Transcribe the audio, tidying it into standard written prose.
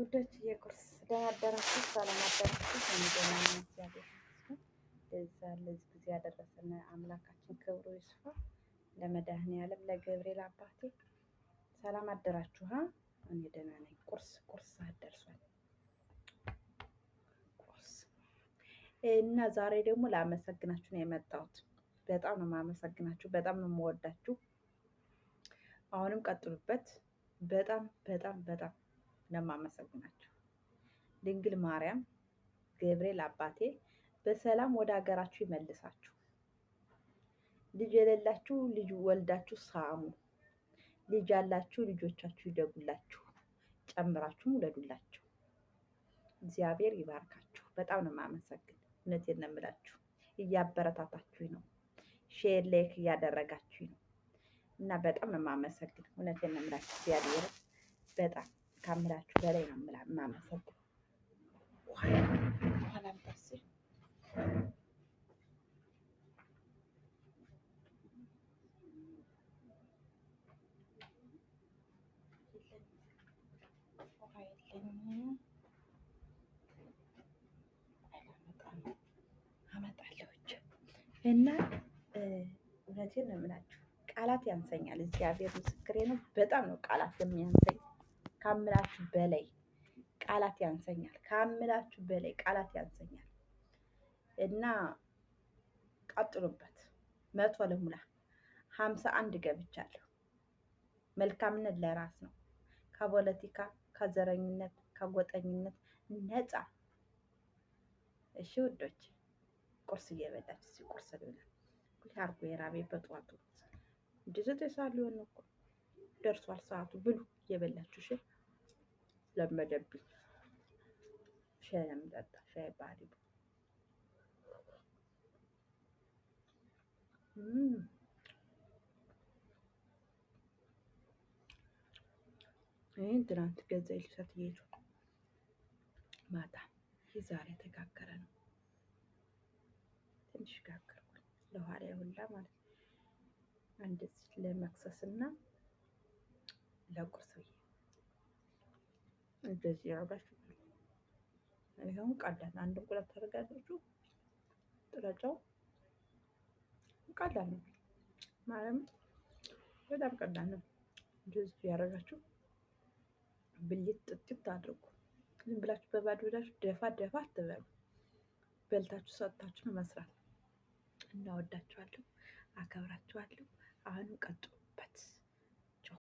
ውዶች የቁርስ ደህና አደራችሁ፣ ሰላም አደራችሁ። እኔ ደህና ነኝ፣ እግዚአብሔር ይመስገን። ለዛ ለዚህ ጊዜ ያደረሰን አምላካችን ክብሩ ይስፋ። ለመድኃኔዓለም ለገብርኤል አባቴ ሰላም አደራችሁ። እኔ ደህና ነኝ። ቁርስ ቁርስ ሰዓት ደርሷል። ቁርስ እና ዛሬ ደግሞ ላመሰግናችሁ ነው የመጣሁት። በጣም ነው የማመሰግናችሁ፣ በጣም ነው የምወዳችሁ። አሁንም ቀጥሉበት። በጣም በጣም በጣም ነው የማመሰግናችሁ። ድንግል ማርያም ገብርኤል አባቴ በሰላም ወደ ሀገራችሁ ይመልሳችሁ። ልጅ የሌላችሁ ልጅ ወልዳችሁ ሳሙ። ልጅ ያላችሁ ልጆቻችሁ ይደጉላችሁ፣ ጨምራችሁም ውለዱላችሁ። እግዚአብሔር ይባርካችሁ። በጣም ነው የማመሰግን። እውነቴን ነው የምላችሁ። እያበረታታችሁ ነው፣ share like እያደረጋችሁ ነው እና በጣም ነው የማመሰግን። እውነቴን ነው የምላችሁ። እግዚአብሔር በጣም ካምላችሁ በላይ ነው የማመሰግን። ኋላም ጠስ ውሃ የለኝም። አመጣለሁ እና እውነቴን ነው የምላችሁ፣ ቃላት ያንሰኛል። እግዚአብሔር ምስክሬ ነው። በጣም ነው ቃላት የሚያንሰኝ ካምላችሁ በላይ ቃላት ያንሰኛል። ካምላችሁ በላይ ቃላት ያንሰኛል እና ቀጥሉበት። 100 ልሙላ፣ 51 ገብቻለሁ። መልካምነት ለራስ ነው። ከፖለቲካ ከዘረኝነት፣ ከጎጠኝነት ነፃ። እሺ ውዶች፣ ቁርስ እየበላችሁ እስኪ ቁርስ ልብላ። አርጎ የራቤ በጠዋቱ እንደ 9 ሰዓት ሊሆን ነው እኮ ደርሷል ሰዓቱ። ብሉ እየበላችሁ። እሺ ለመደብኝ። ሻይ ነው የምጠጣ፣ ሻይ በሀሊብ። ይህን ትናንት ገዛ ሴትየቱ ማታ። ይህ ዛሬ የተጋገረ ነው። ትንሽ ጋገርኩኝ ለኋላ ሁላ ማለት ነው። እንደዚህ ለመክሰስ እና ለቁርስ ብዬ እንደዚህ ያደርጋችሁ። ይኸውም ቀላል አንድ እንቁላል ታደርጋላችሁ። ጥረጫው ቀላል ነው፣ ማርያም በጣም ቀላል ነው። እንደዚህ ያደረጋችሁ ብልት ጥጥት አድርጉ። ዝም ብላችሁ በባዶ ብላችሁ ደፋ ደፋ አትበሉ። በልታችሁ ሰጥታችሁ ነው መስራት። እናወዳችኋለሁ፣ አከብራችኋለሁ። አሁንም ቀጥሉበት።